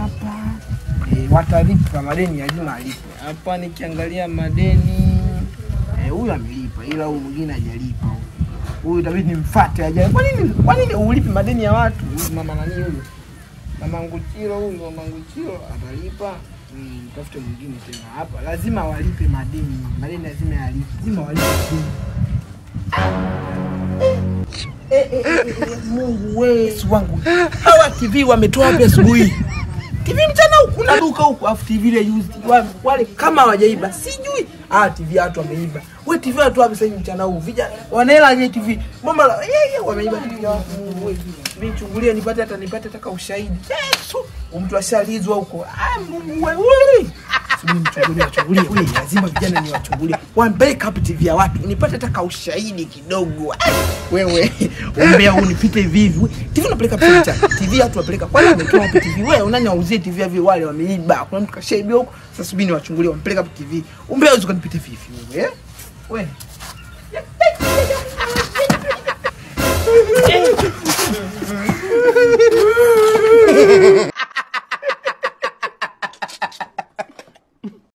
hapa. Watalipa madeni lazima alipe. Hapa nikiangalia madeni huyu amelipa ila huyu mwingine hajalipa. Huyu itabidi nimfuate aje. Kwa nini ulipi madeni ya watu? Huyu mama nani huyu? Mama Nguchiro huyu, mama Nguchiro atalipa. Tafute mwingine tena hapa. Lazima walipe madeni. Madeni lazima yalipe. Lazima walipe. Mungu wewe, Yesu wangu. Hawa TV wametoa wapi asubuhi? TV mchana huku na duka huku, afu TV ile used. Wale kama hawajaiba, sijui. Ah, TV watu wameiba. Wewe TV watu wapi sasa hivi mchana huu? Vijana wanaela ile TV. Mama yeye wameiba TV ya watu. Mungu wewe. Mimi chungulia nipate hata ushahidi. Yesu, mtu ashalizwa huko. Ah, Mungu wewe. Sijui mchungulie wachungulie. Lazima vijana ni wachungulie. Wampeleka wapi TV ya watu? Nipate hata ushahidi kidogo. Wewe, umbea unipite hivi hivi. TV unapeleka picha. TV watu wapeleka. Kwani wametoa wapi TV? Wewe unani wauzie TV hivi wale wameiba. Kuna mtu kashaiba huko. Sasa subiri niwachungulie wampeleka wapi TV. Umbea usikanipite hivi hivi wewe. Wewe.